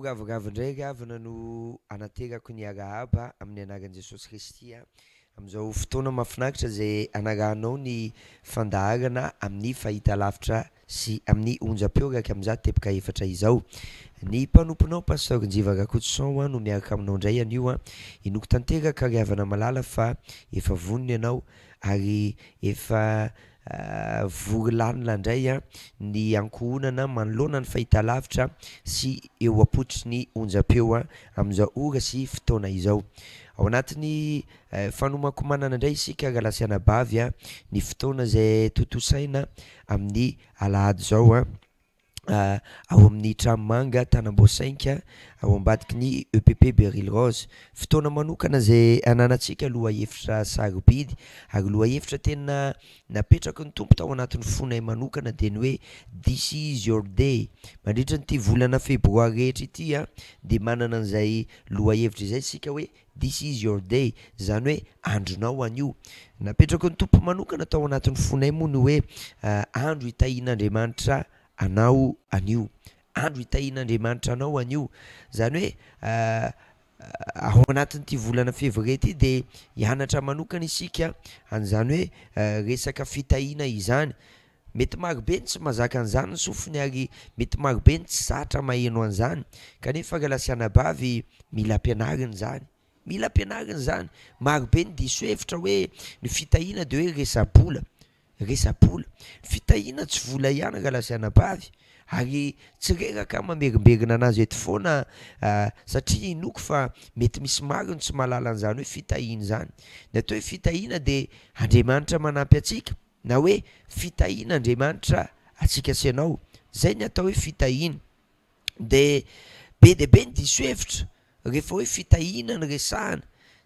Am-po ravoravo indray ry havana no anaterako ny arahaba amin'ny anaran'i Jesosy Kristy a, amin'izao fotoana mahafinaritra izay anarahanao ny fandaharana amin'ny fahitalavitra sy amin'ny onjam-peo 101.4 izao. Ny mpanomponao Pasteur Njiva Rakotoson no miaraka aminao indray anio a, inoako tanteraka ry havana malala fa efa vonona ianao ary efa vory lanona indray ny ankohonana manoloana ny fahitalavitra sy eo am-pototry ny onjam-peo amin'izao ora sy fotoana izao. Ao anatin'ny fanomankomanana indray isika rahalahy sy anabavy ny fotoana izay tontosaina amin'ny alahady izao ao amin'ny Tranomanga Tanambao-Sainka ao ambadiky ny EPP Beryl Rose. Fotoana manokana izay ananantsika lohahevitra sarobidy ary lohahevitra tena napetraky ny Tompo tao anatin'ny fonay manokana dia ny hoe This is your day. Mandritra an'ity volana febroary rehetra ity dia manana an'izay lohahevitra izay isika hoe This is your day, izany hoe andronao anio. Napetraky ny Tompo manokana tao anatin'ny fonay moa ny hoe andro hitahian'Andriamanitra anao anio. Andro hitahian'Andriamanitra anao anio. Izany hoe ao anatin'ity volana février ity dia hianatra manokana isika an'izany hoe resaka fitahiana izany. Mety marobe ny tsy mahazaka an'izany ny sofiny ary mety marobe ny tsy zatra maheno an'izany kanefa rahalahy sy anabavy mila ampianarina izany, mila ampianarina izany, marobe ny diso hevitra hoe ny fitahiana de hoe resa-bola, resa-bola, ny fitahiana tsy vola ihany rahalahy sy anabavy ary tsy reraka aho mamerimberina anazy eto foana satria inoako fa mety misy maro ny tsy mahalala an'izany hoe fitahiana izany, ny atao hoe fitahiana de Andriamanitra manampy antsika. Na hoe fitahiana Andriamanitra antsika sy ianao, zay ny atao hoe fitahiana. De be dia be ny diso hevitra rehefa hoe fitahiana no resahana,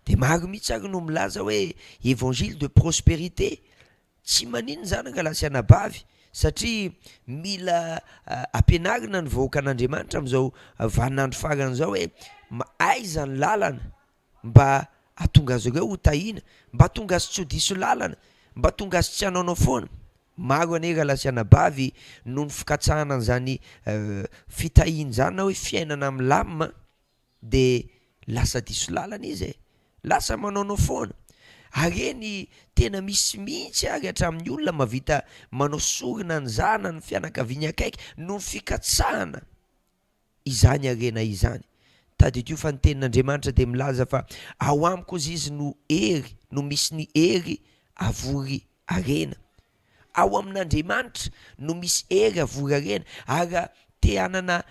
de maro mihitsy ary no milaza hoe évangile de prospérité, tsy maninona izany rahalahy sy anabavy satria mila ampianarina ny vahoakan'Andriamanitra amin'izao vaninandro farany izao hoe aiza ny lalana mba hahatonga azy ireo ho tahiana, mba hahatonga azy tsy ho diso lalana, mba hahatonga azy tsy hanaonao foana. Maro anie rahalahy sy anabavy noho ny fikatsahana an'izany fitahiana izany na hoe fiainana milamina de lasa diso lalana izy e, lasa manaonao foana. Ary eny tena misy mihitsy ary hatramin'ny olona mahavita manao sorona ny zanany, ny fianakaviany akaiky noho ny fikatsahana izany harena izany. Tadidio fa ny tenin'Andriamanitra dia milaza fa ao amiko ozy izy no hery, no misy ny hery avory harena. Ao amin'Andriamanitra no misy hery avory harena. Ary raha te hanana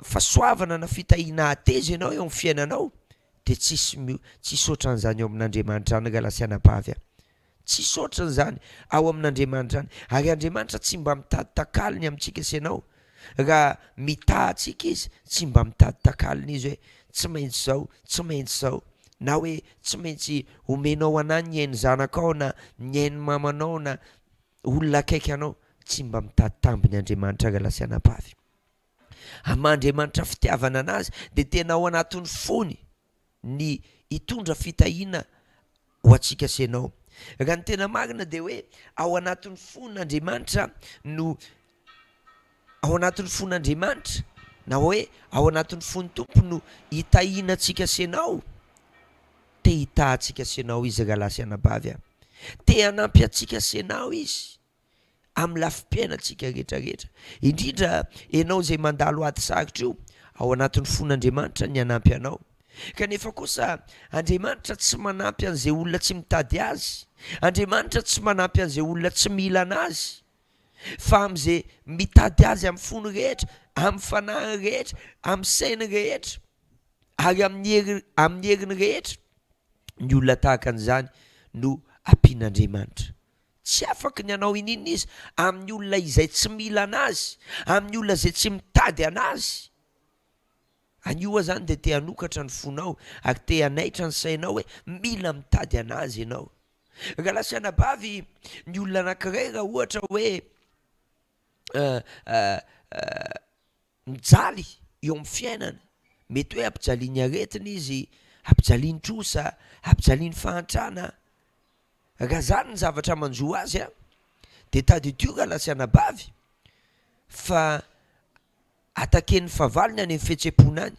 fahasoavana na fitahiana hateza ianao eo amin'ny fiainanao dia tsisy tsisy ohatran'izany eo amin'Andriamanitra any rahalahy sy anabavy a. Tsisy ohatran'izany ao amin'Andriamanitra any. Ary Andriamanitra tsy mba mitady takalony amintsika sy ianao. Raha mitaha antsika Izy, tsy mba mitady takalony Izy hoe tsy maintsy izao, tsy maintsy izao. Na hoe tsy maintsy omenao anah ny ain'ny zanakao na ny ain'ny mamanao na olona akaiky anao. Tsy mba mitady tambiny Andriamanitra rahalahy sy anabavy. Amin'ny maha Andriamanitra fitiavana an'Azy dia tena ao anatin'ny fony ny hitondra fitahiana ho antsika sy ianao. Raha ny tena marina dia hoe ao anatin'ny fon'Andriamanitra no ao anatin'ny fon'Andriamanitra na hoe ao anatin'ny fon'ny Tompo no hitahiana antsika sy ianao. Te hitaha antsika sy ianao Izy rahalahy sy anabavy a. Te hanampy antsika sy ianao Izy. amin'ny lafim-piainantsika rehetra rehetra, indrindra ianao izay mandalo ady sarotra io, ao anatin'ny fon'Andriamanitra ny hanampy anao. Kanefa kosa Andriamanitra tsy manampy an'izay olona tsy mitady Azy, Andriamanitra tsy manampy an'izay olona tsy mila an'Azy, fa amin'izay mitady Azy amin'ny fony rehetra, amin'ny fanahiny rehetra, amin'ny sainy rehetra ary amin'ny hery amin'ny heriny rehetra, ny olona tahaka an'izany no ampian'Andriamanitra. Tsy afaky ny hanao ininona izy amin'ny olona izay tsy mila anazy, amin'ny olona izay tsy mitady anazy. Anio aho zany dia te hanokatra ny fonao ary te hanaitra ny sainao hoe mila mitady anazy ianao. Rahalahy sy anabavy, ny olona anankiray raha ohatra hoe mijaly eo amin'ny fiainana, mety hoe ampijalian'ny aretina izy, ampijalian'ny trosa, ampijalian'ny fahantrana, Raha zany ny zavatra manjo azy an, de tadidio rahalahy sy anabavy fa Attaquer-n'ny fahavalo ny any amin'ny fihetsem-pony any.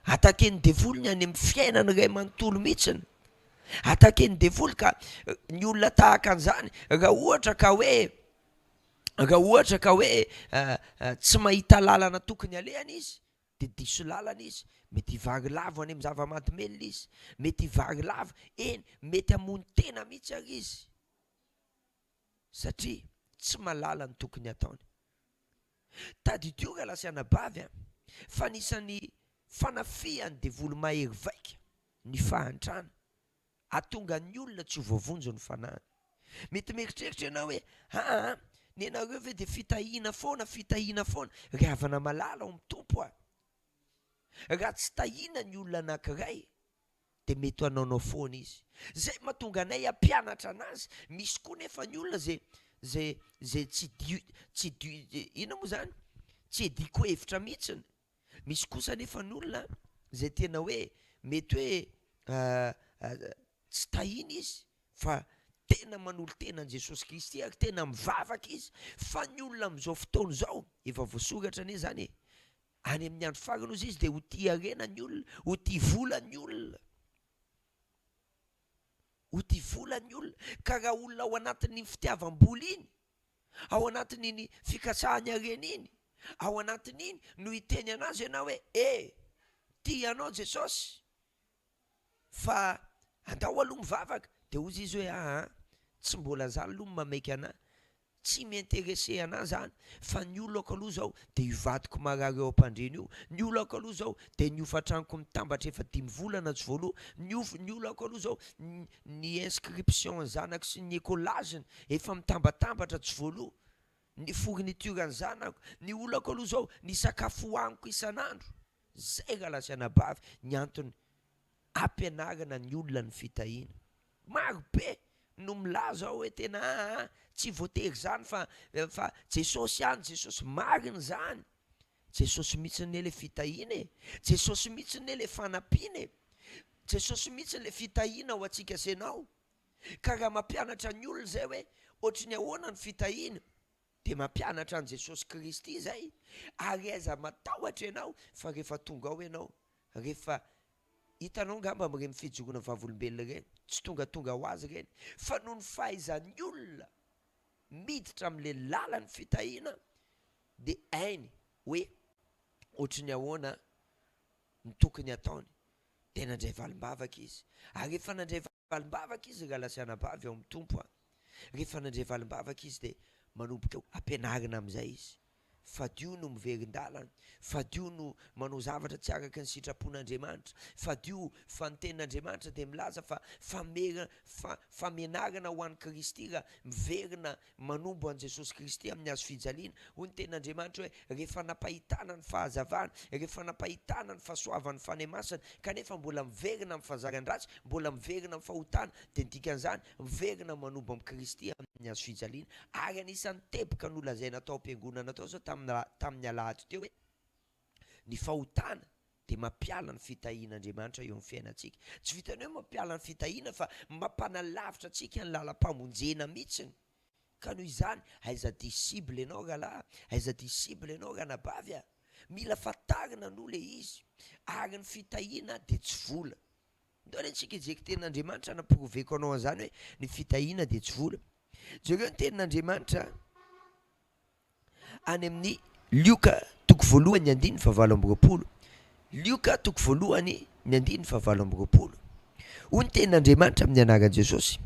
Attaquer-n'ny devoly ny any amin'ny fiainany iray manontolo mihitsiny. Attaquer-n'ny devoly ka ny olona tahaka an'izany raha ohatra ka hoe raha ohatra ka hoe tsy mahita lalana tokony alehany izy dia diso lalana izy, mety hivary lavo any amin'ny zava-mahadomelina izy, mety hivary lavo, eny mety hamono tena mihitsy ary izy satria tsy mahalala ny tokony hataony. Tadidio rahalahy sy anabavy a, fa anisan'ny fanafihan'ny devoly mahery vaika ny fahantrana, hahatonga ny olona tsy ho voavonjy ny fanahiny. Mety mieritreritra ianao hoe, aa, nenareo ve dia fitahiana foana, fitahiana foana. Ry havana malala ao amin'ny Tompo a, raha tsy tahiana ny olona anankiray dia mety hanaonao foana izy. Izay mahatonga anay hampianatra anazy. Misy koa nefa ny olona izay izay izay tsy di tsy di inona moa izany? Tsy iadiako hevitra mihitsiny. Misy kosa anefa ny olona izay tena hoe mety hoe tsy tahiana izy fa tena manolo-tena an'i Jesosy Kristy ary tena mivavaka izy. Fa ny olona amin'izao fotoana izao, efa voasoratra anie izany e, any amin'ny andro farany hozy izy dia ho tia harena ny olona, ho tia vola ny olona. Ho tia vola ny olona. Ka raha olona ao anatin'iny fitiavam-bola iny, ao anatin'iny fikatsahany harena iny, ao anatin'iny no hiteny anazy ianao hoe, e, tia anao Jesosy, fa andao aloha mivavaka, dia hozy izy hoe, aa, tsy mbola zany aloha no mameika anah, Tsy mi-interesser anah zany fa ny olako aloha zao de io vadiko marary eo am-pandriana io, ny olako aloha zao de ny hofan-tranoko mitambatra efa dimy volana tsy voaloa, ny hof- ny olako aloha zao ny ny inscription ny zanako sy ny écolage-ny efa mitambatambatra tsy voaloa, ny fourniture ny zanako, ny olako aloha zao ny sakafo hohaniko isan'andro, zay rahalahy sy anabavy ny antony ampianarana ny olona ny fitahiana. Maro be no milaza ao hoe tena aa tsy voatery izany fa fa Jesosy ihany Jesosy, marina izany, Jesosy mihitsy anie le fitahiana e, Jesosy mihitsy anie le fanampiana e, Jesosy mihitsy le fitahiana ho antsika sy ianao, ka raha mampianatra ny olona izay hoe ohatry ny ahoana ny fitahiana dia mampianatra an'i Jesosy Kristy izay, ary aiza matahotra ianao fa rehefa tonga ao ianao, rehefa hitanao angamba amin'ireny fijoroana vavolombelona ireny, tsy tongatonga ho azy ireny, fa noho ny fahaizan'ny olona miditra amin'ilay lalan'ny fitahiana dia hainy hoe ohatry ny ahoana ny tokony hataony, dia nandray valim-bavaka izy, ary rehefa nandray Valim-bavaka izy rahalahy sy anabavy ao amin'ny Tompo a! Rehefa nandre valim-bavaka izy dia manomboka eo ampianarina amin'izay izy. Fadio no miverin-dalana, fadio no manao zavatra tsy araka ny sitrapon'Andriamanitra, fadio fa ny tenin'Andriamanitra dia milaza fa famera fa famenarana ho an'i Kristy raha miverina manombo an'i Jesosy Kristy amin'ny hazo fijaliana. Hoy ny Tenin'Andriamanitra hoe, Rehefa nampahitana ny fahazavana, rehefa nampahitana ny fahasoavan'ny Fanahy Masina, kanefa mbola miverina amin'ny fahazaran-dratsy, mbola miverina amin'ny fahotana, dia ny dikan'izany, miverina manombo amin'i Kristy amin'ny hazo fijaliana. Ary anisan'ny teboka nolazaina tao am-piangonana tao izao tamin'ny tamin'ny alahady teo hoe, ny fahotana dia mampiala ny fitahian'Andriamanitra eo amin'ny fiainantsika. Tsy vitan'ny hoe mampiala ny fitahiana fa mampanalavitra antsika ny lalam-pamonjena mihitsiny. Ka noho izany, aiza disciple ianao rahalahy, aiza disciple ianao ranabavy a! Mila fantarina aloha le izy, ary ny fitahiana dia tsy vola. Ndao anie tsika hijery tenin'Andriamanitra hanaporoveko anao an'izany hoe ny fitahiana dia tsy vola. Jereo ny tenin'Andriamanitra. Any amin'ny Lioka toko voalohany ny andininy fahavalo amby roapolo. Lioka toko voalohany ny andininy fahavalo amby roapolo. Hoy ny tenin'Andriamanitra amin'ny anaran'i Jesosy,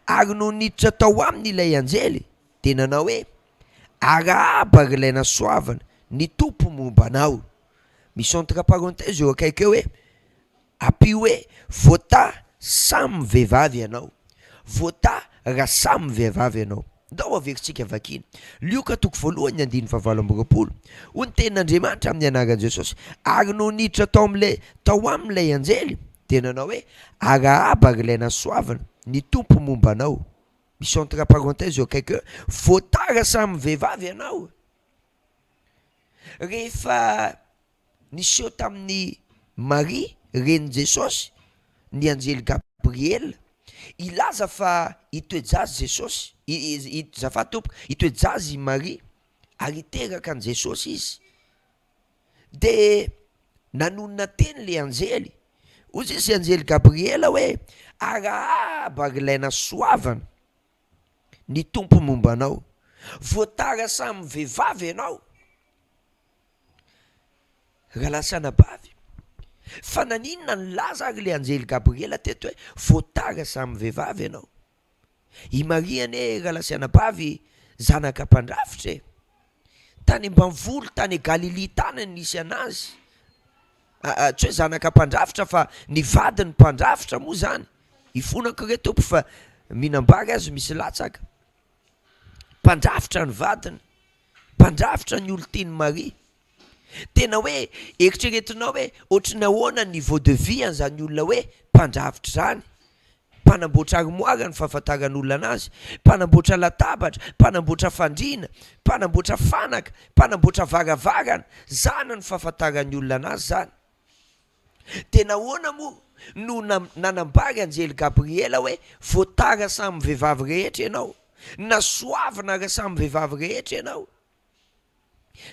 Ary nony niditra tao aminy ilay anjely, dia nanao hoe, Arahaba ry ilay nasoavana, ny Tompo momba anao. Misy entre parenthèse eo akaiky eo hoe, Ampio hoe, Voatahy samy vehivavy ianao. Voatahy raha samy vehivavy ianao. Ndao averintsika vakiana. Lioka toko voalohany andininy fahavalo amby roapolo. Hoy ny tenin'Andriamanitra amin'ny anaran'i Jesosy, Ary nony niditra tao amin'ilay tao aminy ilay anjely, dia nanao hoe, Arahaba ry ilay nasoavina, ny Tompo momba anao. Misy entre parenthèse eo akaiky eo, Voatahy raha samy vehivavy ianao. Rehefa Niseho tamin'i Maria, renin'i Jesosy, ny anjely Gabriela, hilaza fa hitoe-jaza Jesosy, azafady tompoko, hitoe-jaza i Maria ary hiteraka an'i Jesosy izy. Dia nanonona teny le anjely, hoy izy anjely Gabriela hoe, Arahaba ry ilay nasoavana ny Tompo momba anao, voatara samy vehivavy ianao. Rahalahy sy anabavy, fa naninona nilaza ary le anjely Gabriela teto hoe voatara samy vehivavy ianao? I Maria anie rahalahy sy anabavy zanaka mpandrafitra e! Tany ambanivolo tany Galilia tany no nisy anazy, tsy hoe zanaka mpandrafitra fa ny vadiny mpandrafitra moa zany, ifonako re Tompo fa mihinam-bary aza misy latsaka, mpandrafitra ny vadiny, mpandrafitra ny olon-tian'i Maria. Tena hoe eritreretinao hoe ohatry ny ahoana ny niveau de vie an'izany olona hoe mpandrafitra izany, mpanamboatra armoire ny fahafantaran'olona anazy, mpanamboatra latabatra, mpanamboatra fandriana, mpanamboatra fanaka, mpanamboatra varavarana, zany ny fahafantaran'ny olona anazy zany. Dia nahoana moa no nanambara anjely Gabriela hoe voatara samy vehivavy rehetra ianao, nasoavina ary samy vehivavy rehetra ianao?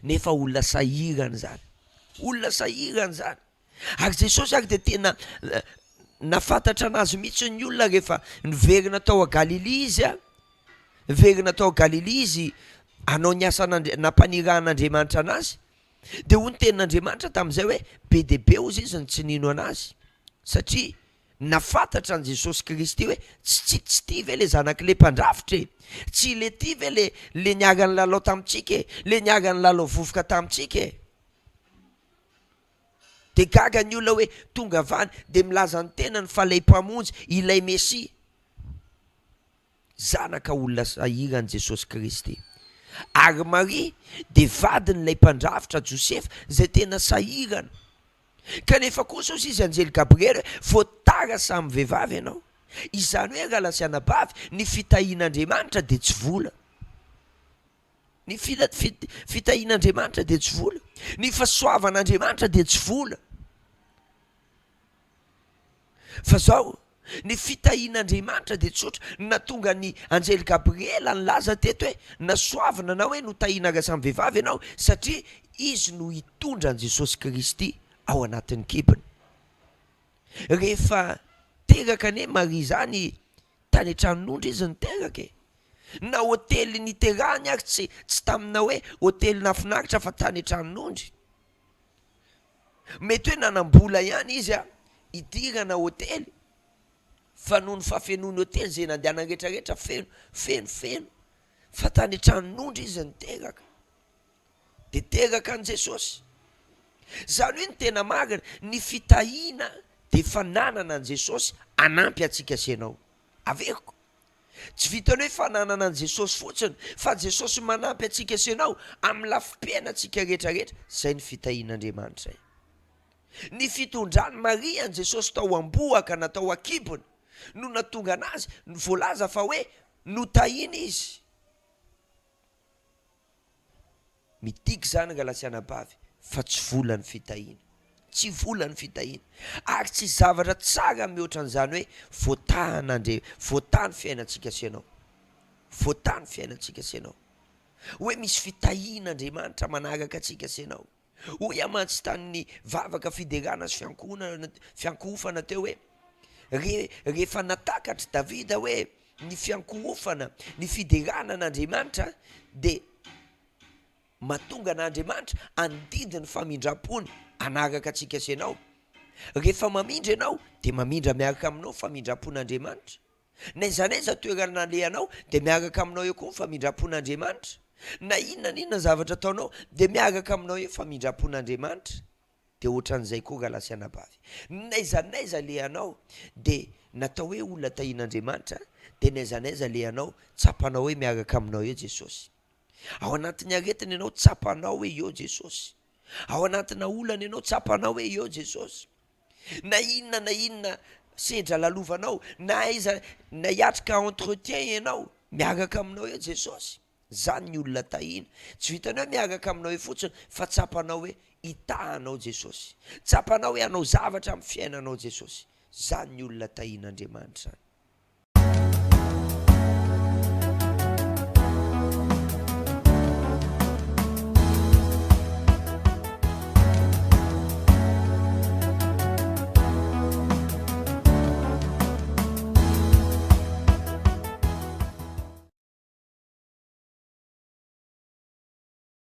Nefa olona sahirana izany, olona sahirana izany. Ary Jesosy ary dia tena nafantatra anazy mihitsy ny olona rehefa niverina tao a Galilia izy a, niverina tao a Galilia izy hanao ny asan'Andri-, nampanirahan'Andriamanitra anazy, dia hoy ny tenin'Andriamanitra tamin'izay hoe be dia be hozy izy no tsy nino anazy satria Nafantatra an'i Jesosy Kristy hoe tsy tsy tsy ty ve le zanak'le mpandrafitra e? Tsy le ty ve le le niara-nilalao tamintsika e? Le niara-nilalao vovoka tamintsika e? De gaga ny olona hoe tonga avy any de milaza ny tenany fa lay Mpamonjy, ilay Mesia. Zanaka olona sahiran'i Jesosy Kristy. Ary Maria dia vadin'ilay mpandrafitra Josefa izay tena sahirana. Kanefa kosa hozy izy anjely Gabriela hoe voatara samy vehivavy ianao. Izany hoe rahalahy sy anabavy, ny fitahian'Andriamanitra dia tsy vola. Ny fitahian'Andriamanitra dia tsy vola. Ny fahasoavan'Andriamanitra dia tsy vola. Fa zao, ny fitahian'Andriamanitra dia tsotra, ny nahatonga ny anjely Gabriela nilaza teto hoe nasoavina na hoe notahiana ara samy vehivavy ianao satria izy no hitondra an'i Jesosy Kristy ao anatin'ny kibony. Rehefa teraka anie Maria izany tany an-tranon'ondry izy no teraka e! Na hotely niterahany ary tsy tsy tamina hoe hotely nahafinaritra fa tany an-tranon'ondry. Mety hoe nanam-bola ihany izy hidirana hotely fa noho ny fahafenoan'ny hotely izay nandehanany rehetrarehetra feno, feno, feno fa tany an-tranon'ondry izy niteraka. Dia teraka an'i Jesosy. Izany hoe ny tena marina, ny fitahiana dia fananana an'i Jesosy hanampy antsika sy ianao. Averiko. Tsy vitan'ny hoe fananana an'i Jesosy fotsiny fa Jesosy manampy antsika sy ianao amin'ny lafim-piainantsika rehetra rehetra, izay ny fitahian'Andriamanitra e. Ny fitondran'i Maria an'i Jesosy tao am-bohoka na tao an-kibony no nahatonga anazy, voalaza fa hoe notahiana izy. Midika izany rahalahy sy anabavy fa tsy vola ny fitahiana. Tsy vola ny fitahiana. Ary tsy zavatra tsara mihoatra an'izany hoe voatahan'Andria-, voataha ny fiainantsika sy ianao. Voataha ny fiainantsika sy ianao. Hoe misy fitahian'Andriamanitra manaraka antsika sy ianao. Hoy aho mantsy tamin'ny vavaka fiderana sy fiankohonana, fiankohofana teo hoe, re, rehefa natakatr'i Davida hoe ny fiankohofana, ny fiderana an'Andriamanitra dia mahatonga an'Andriamanitra handidy ny famindram-pony hanaraka antsika sy ianao. Rehefa mamindra ianao dia mamindra miaraka aminao ny famindram-pon'Andriamanitra. N'aiza n'aiza toerana alehanao dia miaraka aminao eo koa ny famindram-pon'Andriamanitra. Na inona na inona zavatra ataonao dia miaraka aminao eo famindram-pon'Andriamanitra. Dia ohatran'izay koa rahalahy sy anabavy. N'aiza n'aiza alehanao dia natao hoe olona tahian'Andriamanitra dia n'aiza n'aiza alehanao tsapanao hoe miaraka aminao eo Jesosy. Ao anatin'ny aretina ianao tsapanao hoe eo Jesosy. Ao anatina olana ianao tsapanao hoe eo Jesosy. Na inona na inona sedra lalovanao, na aiza na hiatrika entretien ianao, miaraka aminao eo Jesosy. Zany ny olona tahina. Tsy vitan'ny hoe miaraka aminao eo fotsiny fa tsapanao hoe hitaha anao Jesosy. Tsapanao hoe hanao zavatra amin'ny fiainanao Jesosy. Zany ny olona tahin'Andriamanitra zany.